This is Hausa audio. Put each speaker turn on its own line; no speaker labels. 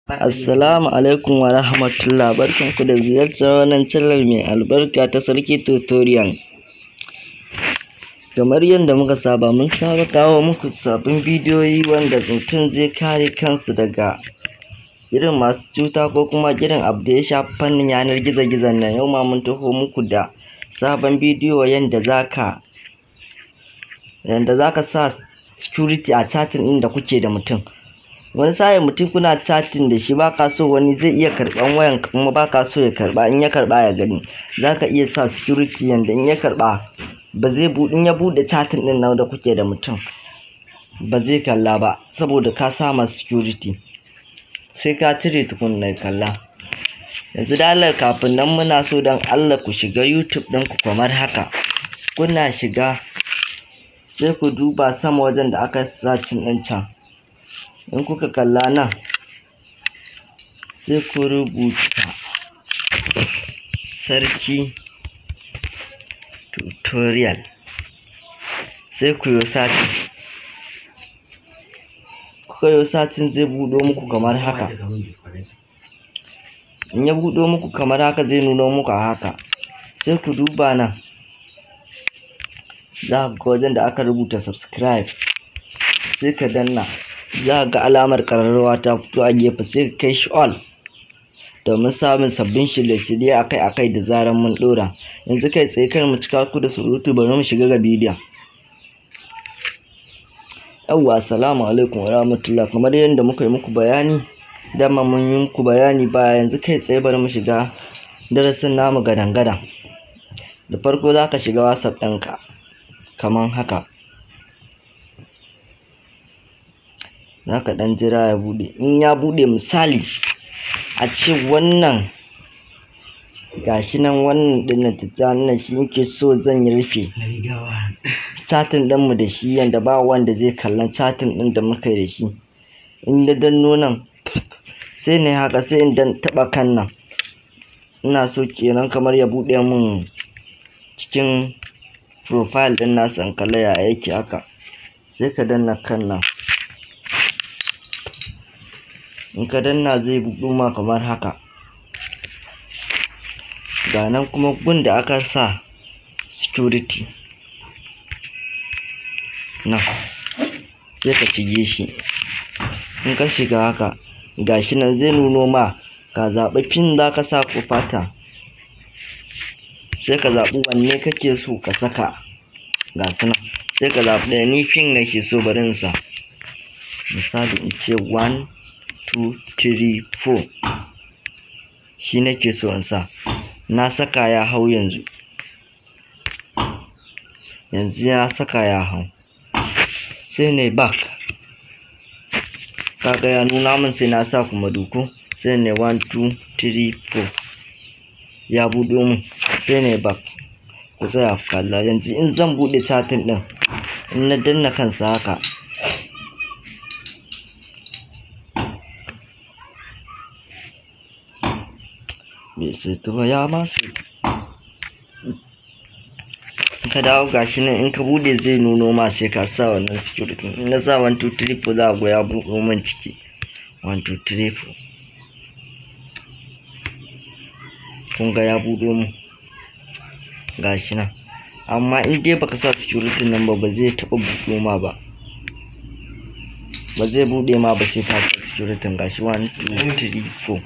Assalamu alaikum wa rahmatullah, barkanku da ziyartar wannan channel mai albarka ta Sarki Tutorial. Kamar yadda muka saba, mun saba kawo muku sabbin bidiyoyi wanda mutum zai kare kansa daga irin masu cuta ko kuma irin abu da ya shafi fannin yanar gizo-gizon nan. Yau ma mun taho muku da sabon bidiyo yanda zaka sa security a chatting ɗin da kuke da mutum. Wani sa'in mutum kuna chatting da shi baka so wani zai iya karɓan wayan kuma baka so ya karɓa, in ya karɓa ya gani. Zaka iya sa security yanda in ya karɓa ba zai buɗe, in ya buɗe chatting ɗin nan da kuke da mutum ba zai kalla ba saboda ka sa masa security. Sai ka cire tukunna ya kalla. Yanzu da Allah kafin nan muna so don Allah ku shiga YouTube ɗinku kamar haka. Kuna shiga sai ku duba sama wajen da aka searching ɗin can. In kuka kalla nan sai ku rubuta Sarki Tutorial sai ku yo searching. Kuka yo searching zai buɗo muku kamar haka. In ya buɗo muku kamar haka zai nuno muku a haka. Sai ku duba nan, za ku ga wajen da aka rubuta subscribe sai ka danna. Za ka ga alamar ƙararrawa ta fito a gefe sai ka kai shi all domin samun sabbin shirye-shirye akai-akai da zarar mun ɗora. Yanzu kai tsaye kar mu cika ku da surutu, bari mu shiga ga bidiyon. Yawwa, assalamu alaikum wa rahmatullah. Kamar yadda muka yi muku bayani, dama mun yi muku bayani baya. Yanzu kai tsaye bari mu shiga darasin namu gadan-gadan. Da farko za ka shiga WhatsApp ɗinka kamar haka. Za ka ɗan jira ya buɗe. In ya buɗe, misali a ce wannan gashi nan, wannan ɗin nan Tijjani nan shi nake so zan yi rufe chatting ɗinmu da shi yanda ba wanda zai kalla chatting ɗin da muka yi da shi. In na danno nan sai na yi haka, sai in dan taɓa kan nan. Ina so kenan kamar ya buɗe mun cikin profile ɗin nasa in kalla ya yake haka. Sai ka danna kan nan. In ka danna zai buɗo ma kamar haka. Ga nan kuma gun da aka sa security nan sai ka shige shi. In ka shiga haka gashi nan zai nuno ma ka zaɓi pin za ka sa ko pattern. Sai ka zaɓi wanne kake so ka saka. Ga su nan sai ka zaɓi ɗaya. Ni pin nake so bari in sa. Misali in ce 1 2 3 4 shi nake so in sa. Na saka ya hau yanzu. Yanzu ya saka ya hau. Sai nayi back. Kaga ya nuna min sai na sa kuma duku. Sai nayi 1 2 3 4 ya buɗo min. Sai nayi back. Ku tsaya ku kalla. Yanzu in zan buɗe chatting ɗin, in na danna kansa haka, bai saitu ba, ya ma saitu. In ka dawo gashi nan, in ka buɗe zai nuno ma sai ka sa wannan security. In na sa 1 2 3 4 za ga ya buɗo min ciki 1 2 3 4. Kun ga ya buɗo min gashi nan. Amma in dai baka sa security nan ba, ba zai taɓa buɗo ma ba. Ba zai buɗe ma ba sai ka sa security. Gashi 1 2 3 4.